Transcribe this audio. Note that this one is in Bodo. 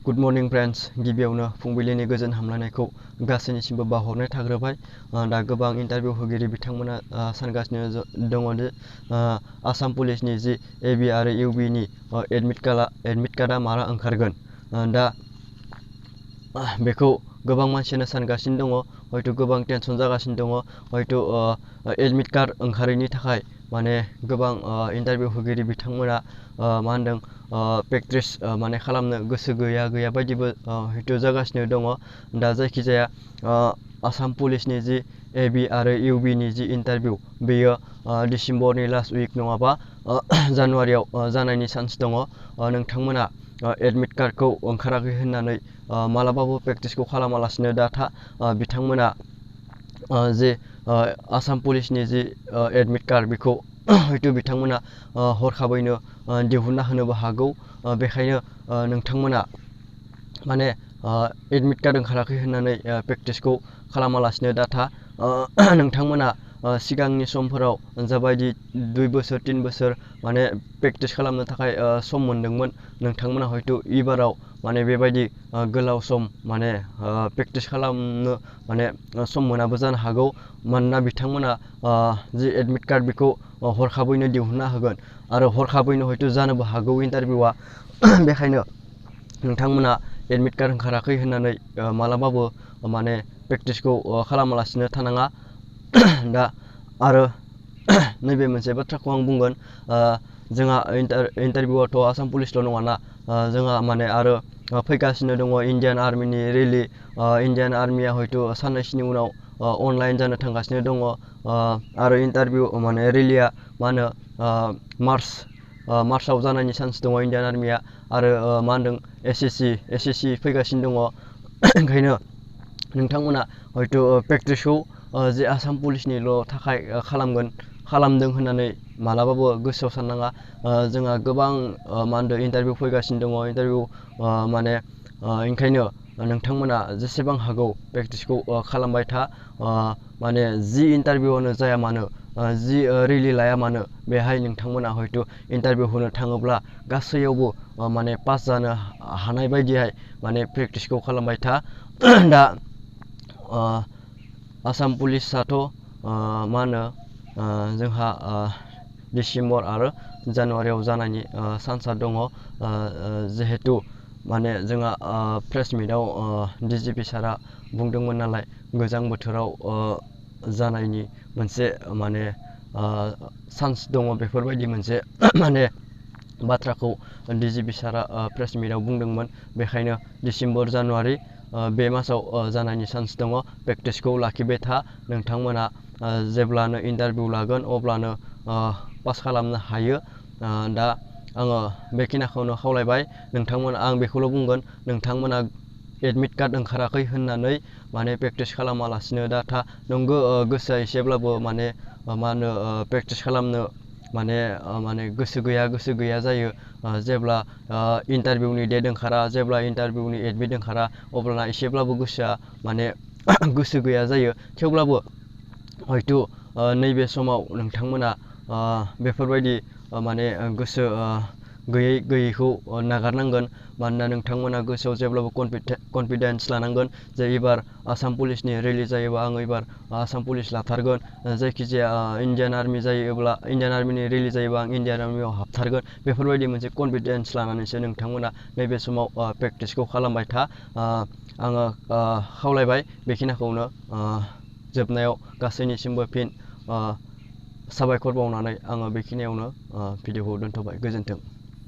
गुड मर्निं फ्रेन्ड्स गिबियावनो फुंबिलिनि गोजोन हामलायनायखौ गासैनिसिमबो बावहरनाय थाग्रोबाय। दा गोबां इन्टारभिउ होगिरि बिथांमोना सानगासिनो दङ दि आसाम पुलिसनि जि एबि आरो इउबिनि एडमिट कार्डआ माला ओंखारगोन। दा बेखौ गोबां मानसियानो सानगासिनो दङ, हयथ' गोबां टेनसन जागासिनो दङ, हयथ' एडमिट कार्ड ओंखारैनि थाखाय माने गोबां इन्टारभिउ होगिरि बिथांमोना मा होनदों प्रेक्टिस माने खालामनो गोसो गैया बायदिबो हयथ' जागासिनो दङ। दा जायखिजाया आसाम पुलिसनि जि एबि आरो इउबिनि जि इन्टारभिउ बेयो डिसेम्बरनि लास्ट उइक नङाबा जानुवारियाव जानायनि चान्स दङ। नोंथांमोना एडमिट कार्डखौ ओंखाराखै होननानै मालाबाबो प्रेक्टिसखौ खालामालासिनो दा बिथांमोना जे आसाम पुलिसनि जि एडमिट कार्ड बेखौ हयथ' बिथांमोना हरखाबैनो दिहुनना होनोबो हागौ। बेखायनो नोंथांमोना माने एडमिट कार्ड ओंखाराखै होननानै प्रेक्टिसखौ खालामालासिनो दा नोंथांमोना सिगांनि समफोराव जाबायदि 2 बोसोर 3 बोसोर माने प्रेक्टिस खालामनो थाखाय सम मोनदोंमोन, नोंथांमोना हयथ' इबाराव माने बेबायदि गोलाव सम माने प्रेक्टिस खालामनो माने सम मोनाबो जानो हागौ। मानोना बिथांमोना जि एडमिट कार्ड बेखौ हरखाबैनो दिहुनना होगोन आरो हरखाबैनो हयथ' जानोबो हागौ इन्टारभिउआ। बेखायनो नोंथांमोना एडमिट कार्ड ओंखाराखै होननानै मालाबाबो माने प्रेक्टिसखौ खालामालासिनो थानाङा। दा आरो नैबे मोनसे बाथ्राखौ आं बुंगोन, जोंहा इन्टारभिउआथ' आसाम पुलिसल' नङाना, जोंहा माने आरो फैगासिनो दङ इण्डियान आर्मिनि रेलि। इण्डियान आर्मिया हयथ' साननैसोनि उनाव अनलाइन जानो थांगासिनो दङ। आरो इन्टारभिउ माने रेलिया मा होनो मार्चआव जानायनि चान्स दङ इण्डियान आर्मिया। आरो मा होनदों एसएससि फैगासिनो दङ। ओंखायनो नोंथांमोना हयथ' प्रेक्टिसखौ जे आसाम पुलिसनिल' थाखाय खालामदों होननानै मालाबाबो गोसोआव साननाङा। जोंहा गोबां मा होनदों इन्टारभिउ फैगासिनो दङ, इन्टारभिउ माने ओंखायनो नोंथांमोना जेसेबां हागौ प्रेक्टिसखौ खालामबाय था। माने जि इन्टारभिउआनो जाया मानो, जि रेलि लाया मानो, बेहाय नोंथांमोना हयथ' इन्टारभिउ होनो थाङोब्ला गासैयावबो माने पास जानो हानाय बायदिहाय माने प्रेक्टिसखौ खालामबाय था। दा आसाम पुलिसाथ' मा होनो जोंहा डिसेम्बर आरो जानुवारियाव जानायनि चान्सआ दङ। जिहेतु माने जोंहा प्रेस मिटआव डिजिपि सारा बुंदोंमोन नालाय गोजां बोथोराव जानायनि मोनसे माने चान्स दङ, बेफोरबायदि मोनसे माने बाथ्राखौ डिजिपि सारा प्रेस मिटआव बुंदोंमोन। बेखायनो डिसेम्बर जानुवारि बे मासाव जानायनि चान्स दङ। प्रेक्टिसखौ लाखिबाय था। नोंथांमोना जेब्लानो इन्टारभिउ लागोन अब्लानो पास खालामनो हायो। दा आङो बेखिनिखौनो खावलायबाय। आं बेखौल' बुंगोन, नोंथांमोना एडमिट कार्ड ओंखाराखै होननानै माने प्रेक्टिस खालामालासिनो दा नंगौ गोसोआ एसेब्लाबो माने मा होनो प्रेक्टिस खालामनो माने गोसो गैया जायो। जेब्ला इन्टारभिउनि डेट ओंखारा, जेब्ला इन्टारभिउनि एडमिट ओंखारा, अब्लाना एसेब्लाबो गोसोआ माने गोसो गैया जायो। थेवब्लाबो हयथ' नैबे समाव नोंथांमोना बेफोरबायदि माने गोसो गैयैखौ नागारनांगोन। मानोना नोंथांमोना गोसोआव जेब्लाबो कनफिडेन्स लानांगोन जे एबार आसाम पुलिसनि रेलि जायोबा आं एबार आसाम पुलिस लाथारगोन। जायखिजाया इण्डियान आर्मिनि रेलि जायोबा आं इण्डियान आर्मियाव हाबथारगोन। बेफोरबायदि मोनसे कनफिडेन्स लानानैसो नोंथांमोना नैबे समाव प्रेक्टिसखौ खालामबाय था। आङो खावलायबाय। बेखिनिखौनो जोबनायाव गासैनिसिमबो फिन साबायखर बावनानै आङो बेखिनियावनो भिडिअखौ दोनथ'बाय। गोजोन्थों।